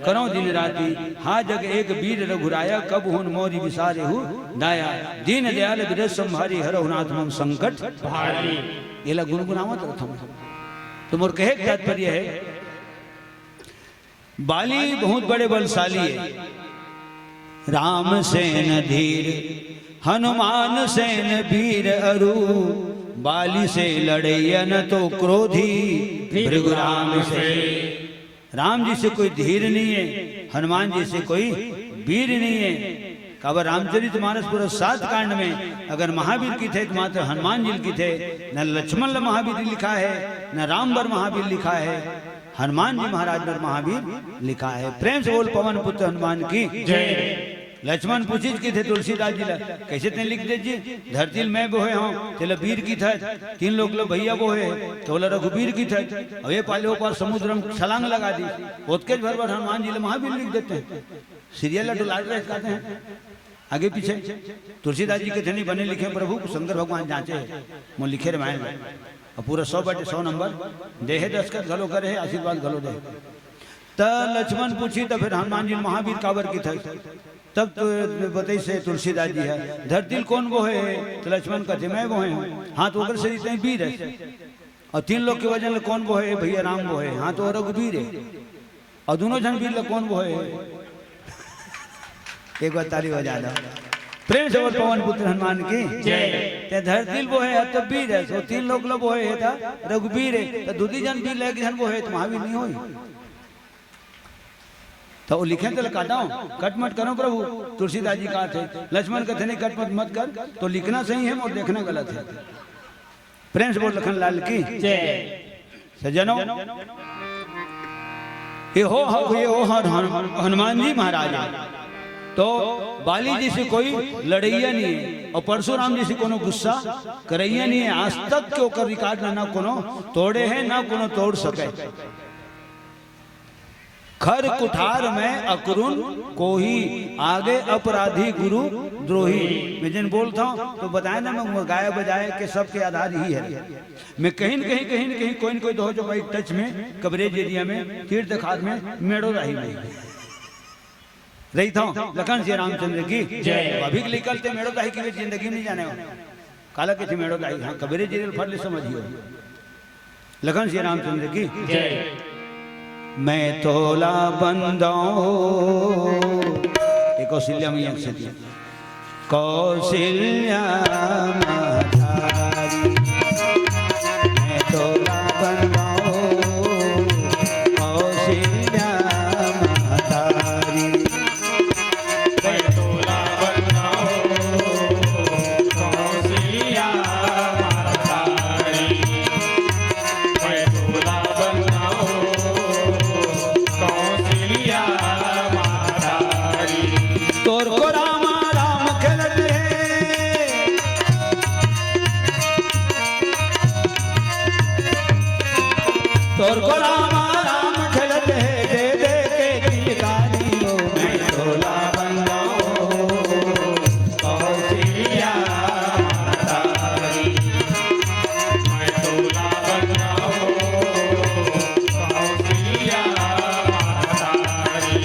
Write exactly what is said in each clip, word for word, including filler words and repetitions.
करौं दिन राति, हा जग एक बीर रघुराया, कब हुन मोरि बिसारेहु दाया। दीन दयाल बिरज संभारी, हरहु नाथ मम संकट भारी। एला गुनगुनावत रथम। तो मोर कहे के तात्पर्य है, बाली बहुत बड़े बलशाली है। राम सेन धीर, हनुमान सेन बीर अरु, बाली से लड़ैया न तो क्रोधी भृगु राम से। राम जी से कोई धीर नहीं है, हनुमान जी से कोई बीर नहीं है। काबर रामचरित मानस पूरा सात कांड में अगर महावीर कथे तो मात्र हनुमान जी ल कथे, न लक्ष्मण ल महावीर लिखा है, न राम बर महावीर लिखा है, हनुमान जी महाराज बर महावीर लिखा है। प्रेम से बोल पवन पुत्र हनुमान की जय। लक्ष्मण पूछिस कथे तुलसीदास जी ला, "कइसे तें लिख दे जी, धरती ल मैं बोहे हंव, तेला बीर कथे, तीन लोक ल भैया बोहे, तोला रघुबीर कथे।" अउ ए पाले ओ पार समुद्र म छलांग लगा दिस, ओतकेच भर बर हनुमान जी ल महावीर लिख देते हैं। सीरियल ला डुलात रहे कहते हैं आगे पीछे। तुलसीदास जी कथे, "नहीं बने लिखे प्रभु, शंकर भगवान जांचे हे, मोर लिखे रामायण ल।" अउ पूरा सौ बटे सौ नंबर दे हे, दस्तखत घलो करे हे, आशीर्वाद घलो दे हे। त लक्ष्मण पूछिस, "त फेर हनुमान जी महावीर काबर कथे?" तब तो बताइस हे तुलसीदास जी ह, "धरती ल कोन बोहे?" त लक्ष्मण कथे, "मैं बोहे हंव।" "हां, त ओकर से तें बीर हे।" "अउ तीन लोक के वजन ल कोन बोहे?" "भैया राम बोहे।" "हां, त ओ रघुबीर हे।" "अउ दूनों झन बीर ल कोन बोहे?" एक बार ताली बजा दो। प्रेम से बोल पवन पुत्र हनुमान की जय। तें धरती ल बोहे हस त बीर हस, अउ तीन लोक ल बोहे हस त रघुबीर हे, त दूनों झन बीर ल एक झन बोहे त महावीर नहीं होही। त ओ लिखे तेला काटंव, कटमट करंव प्रभु, तुलसीदास जी कथे, लक्ष्मण कथे, "नहीं, कटमट मत कर, तोर लिखना सही हे, मोर देखना गलत हे।" प्रेम से बोल लखन लाल की जय। सज्जनों, ये हो, हो, ये हो हन-, हन-, हनुमान जी महाराज हे। तो बाली जी से कोई लड़ैया नहीं हे अउ परशुराम जी से कोनो गुस्सा करैया नहीं हे। आज तक के ओकर रिकॉर्ड ल ना कोनो तोड़े हे, ना कोनो तोड़ सके। "खर कुठार में अकरुन कोही, आगे अपराधी गुरु द्रोही।" मैं जेन बोलथंव तो बताए ना, मैं गाए बजाए के सबके आधार इही हे। मैं कहीं न कहीं, कहीं न कहीं, कोई न कोई दो चौपाई टच में, कवरेज एरिया में, तीर्थ खार में, मेड़ो राही में रहिथंव। लखन सिया रामचंद्र की जय। अभी के लइका ल तें मेड़ो राही के जिंदगी में नहीं जाने हो। काला कथे मेड़ो राही, हां, कबीर जी ल फट ले समझियो। लखन सिया रामचंद्र की जय। "मैं तोला बंदंव।" ये कौशल्या मैया के सेती। कौशल्या महतारी, मैं तोला बंदंव, कौशल्या महतारी। मैं तोला बंदंव, कौशल्या महतारी। मैं तोला बंदंव, कौशल्या महतारी। तोर को रामा राम खेलत हे, तोर को रामा राम खेलत हे, दे दे के किलकारी ओ। मैं तोला बंदंव, कौशल्या महतारी। मैं तोला बंदंव, कौशल्या महतारी।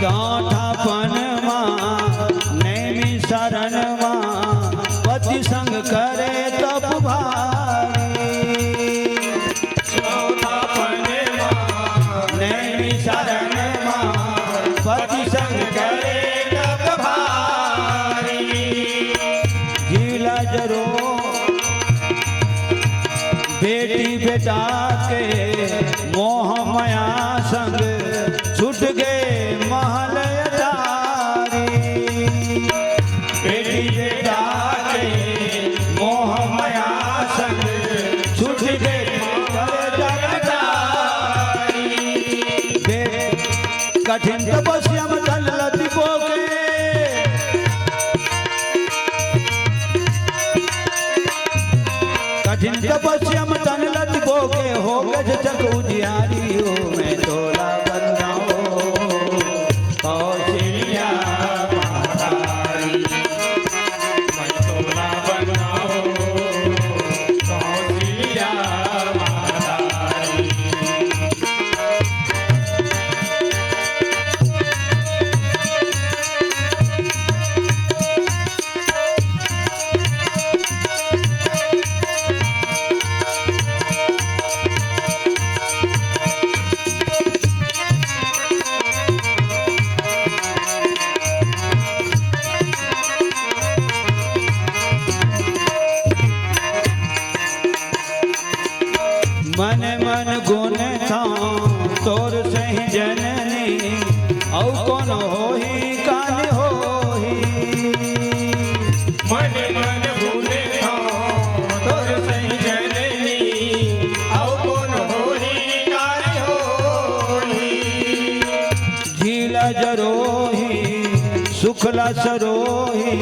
चौथापन मा, नैमिषारण्य मा, पति संग करे तप भारी। चौथापन मा, नैमिषारण्य मा, पति संग करे तप भारी। जिला जरो बेटी बेटा के मोह माया संग छूट गे महल अटारी। बेटी बेटा के मोह माया संग छूट गे महल अटारी। कठिन तपस्या म तन ल तिबो के, कठिन तपस्या म तन ल तिबो के, हो गज चक उजियारी हो, मैं तोला बंदाओ कौशल्या महतारी। मैं तोला बंदाओ कौशल्या महतारी। मन मन गुण थां तोर सही जननी, अउ कोन होही कान होही। मन मन गुण थां तोर सही जननी, अउ कोन होही कान होही। झीला जरोही, सुखला सरोही,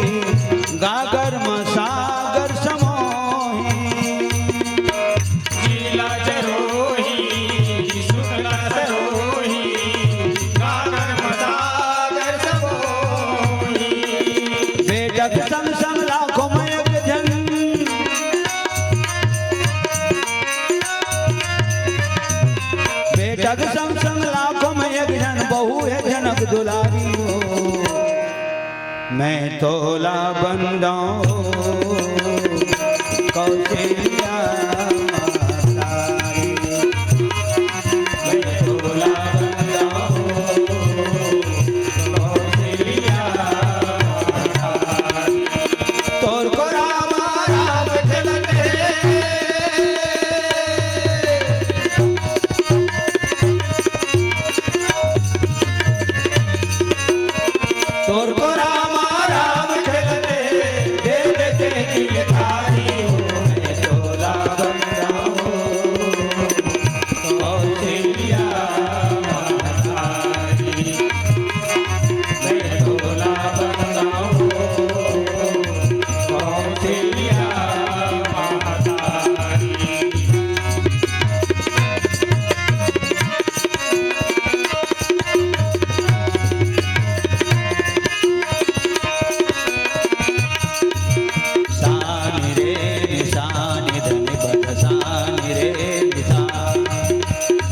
गागर म सागर समोही। झीला जरोही, सुखला सरोही, गागर म सागर समोही। बेटक संग संग लाखों म एक झन, बेटक संग संग लाखों म एक झन, बहू हे जनक दुलारी हो। मैं तोला बंदाओ कौशल्या महतारी। मैं तोला बंदाओ कौशल्या महतारी। तोर को राम राम खेलत हे। तोर को राम राम खेलत हे, दे दे के गिरधारी हो, मैं तोला बंदाओ कौशल्या महतारी। मैं तोला बंदाओ कौशल्या महतारी। सानी रे निसानी धनी बद सानी रे निसानी।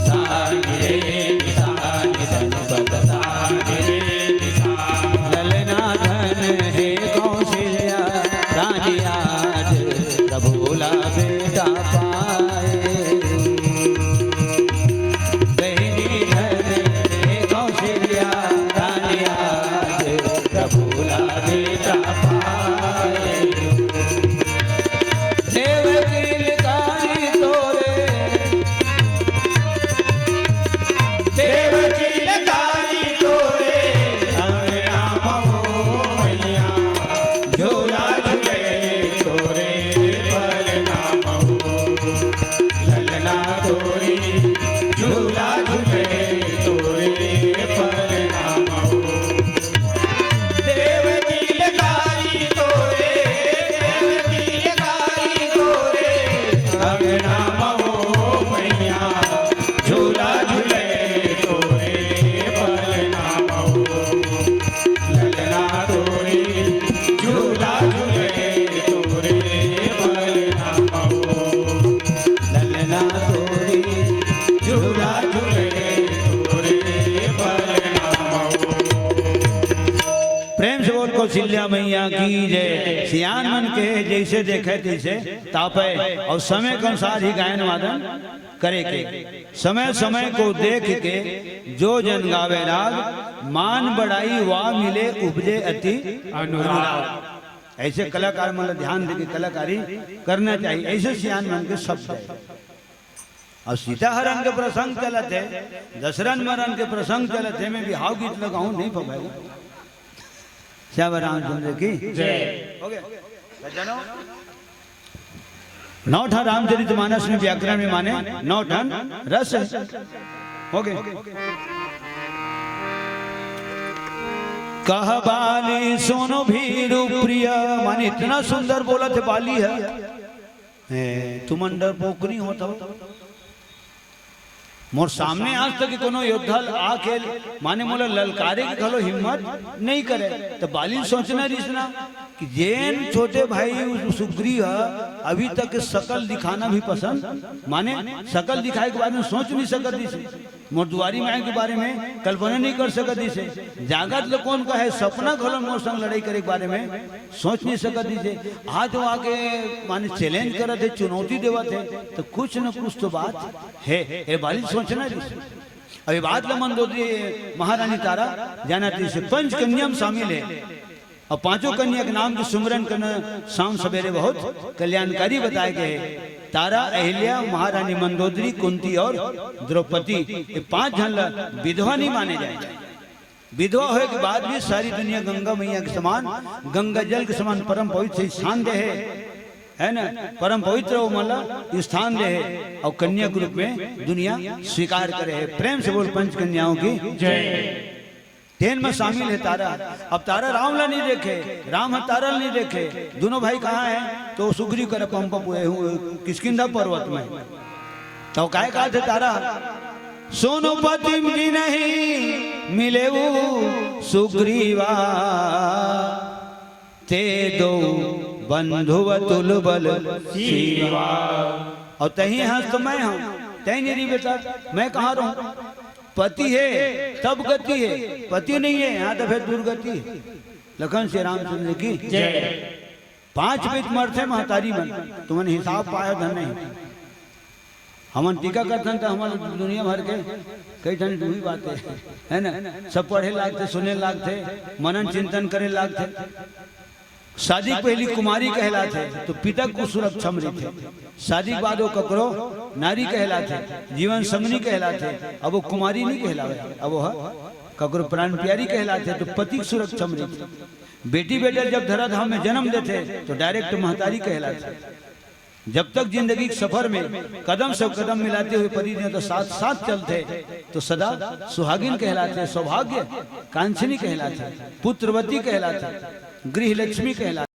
सानी रे निसानी धनी बद सानी रे निसानी। ललना धन हे कौशल्या रानी आज प्रभु ला बेटा पाए। बहिनी धन हे कौशल्या रानी आज प्रभु ला बेटा पाए। देवकी लकारी तोरे, देवकी लकारी तोरे, अंगना महो मैया, झूला झूले तोरे पलना महो। ललना तोरी झूला झूले तोरे पलना महो। देवकी लकारी तोरे, देवकी लकारी तोरे, अंगना महो मैया, झूला झूले तोरे पलना महो। ललना तोरी झूला झूले तोरे पलना महो। ललना तोरी झूला झूले तोरे पलना महो। प्रेम से बोल कौशल्या मैया की जय। सियान मन के जैसे देखे तैसे तापे अउ समय के अनुसार ही गायन वादन करे के। समय समय को देख के जो जन गावे राग, मान बड़ाई वा मिले उपजे अति अनुराग। ऐसे कलाकार मन ला ध्यान देके कलाकारी करना चाहिए। ऐसे सियान मन के शब्द है। अउ सीता हरण के प्रसंग चलत हे, दशरथ मरण के प्रसंग चलत हे, मैं बिहाव गीत लगाऊं, नहीं पवाएगा। श्याम रामचंद्र की जय। हो गया। सज्जनों, नौ ठन रामचरित मानस में व्याकरण में माने नौ ठन रस है। हो गए। कह बाली सुन भीरु प्रिय। माने इतना सुंदर बोलथे बाली ह। ए, तुमन डरपोक नइ होत हो। मोर सामने आज तक कोनो योद्धा आके माने मोला ललकारे के घलो हिम्मत नइ करे। त बाली ल सोचना रिहिस ना कि जेन छोटे भाई उ सुग्री ह अभी तक के शकल दिखाना भी पसंद, माने शकल दिखाए के बारे में सोच नइ सकत रिहिस। मोर दुआरी में आए के बारे में कल्पना नइ कर सकत रिहिस। जागत ल कोन कहे, सपना घलो मोर संग लड़ाई करे के बारे में सोच नइ सकत रिहिस। आज वो आके माने चैलेंज करत हे, चुनौती देवत हे, त कुछ न कुछ तो बात हे। ए बाली ल सोचना रिहिस। अब ये बात ल मंदोदरी महारानी तारा जानत रिहिस, पंच कन्या म शामिल हे। अउ पांचों कन्या के नाम के सुमरन करना शाम सवेरे बहुत कल्याणकारी बताए गए हे। तारा, अहिल्या, महारानी मंदोदरी, कुंती अउ द्रौपदी, ये पांच झन ला विधवा नइ माने जाए। विधवा होए के बाद भी सारी दुनिया गंगा मैया के समान, गंगा जल के समान परम पवित्र स्थान दे हे, है ना? परम पवित्र वो मन ला स्थान दे हे अउ कन्या के रूप में दुनिया स्वीकार करे हे। प्रेम से बोल, पंच कन्याओं की जय। तेन में शामिल हे तारा। अब तारा राम ला नइ देखे, राम ह तारा ला नइ देखे, दोनों भाई कहाँ हे? तो सुग्रीव कर पंप पुए हूँ किष्किंधा पर्वत में। तो काय कहत हे तारा, सोनपतिम जिनहि मिलेउ सुग्रीवा, ते दो बंधु अतुल बल सीवा। अउ तहीं हंस तो मैं हंव, तहीं नइ रही बेटा, मैं कहाँ रहूं? पति हे तब गति हे, पति नइ हे यहाँ तो फिर दुर्गति हे। लखन श्री रामचंद्र की जय। पांच बीत मरथे महतारी मन, तुमन हिसाब पाए धन नहीं। हमन टीका करथन त हमन दुनिया भर के कई ठन उही बात हे, है ना? सब पढ़े लागथे, सुने लागथे, मनन चिंतन करे लागथे। शादी के पहिली कुमारी कहलाथे, तो पिता के सुरक्षा में रहिथे। शादी के बाद वो ककरो नारी कहलाथे, जीवन संगनी कहलाथे। अब वो कुमारी नइ कहलावे, अब वो ह ककरो प्राण प्यारी कहलाथे, तो पति के सुरक्षा में रहिथे। बेटी बेटा जब धराधाम में जन्म देथे, तो डायरेक्ट महतारी कहलाथे। जब तक जिंदगी के सफर में कदम से कदम मिलाते हुए परिजन तो साथ साथ चलथे, तो सदा सुहागिन कहलाथे, सौभाग्य कांक्षिणी कहलाथे, पुत्रवती कहलाथे, गृह लक्ष्मी कहलाथे।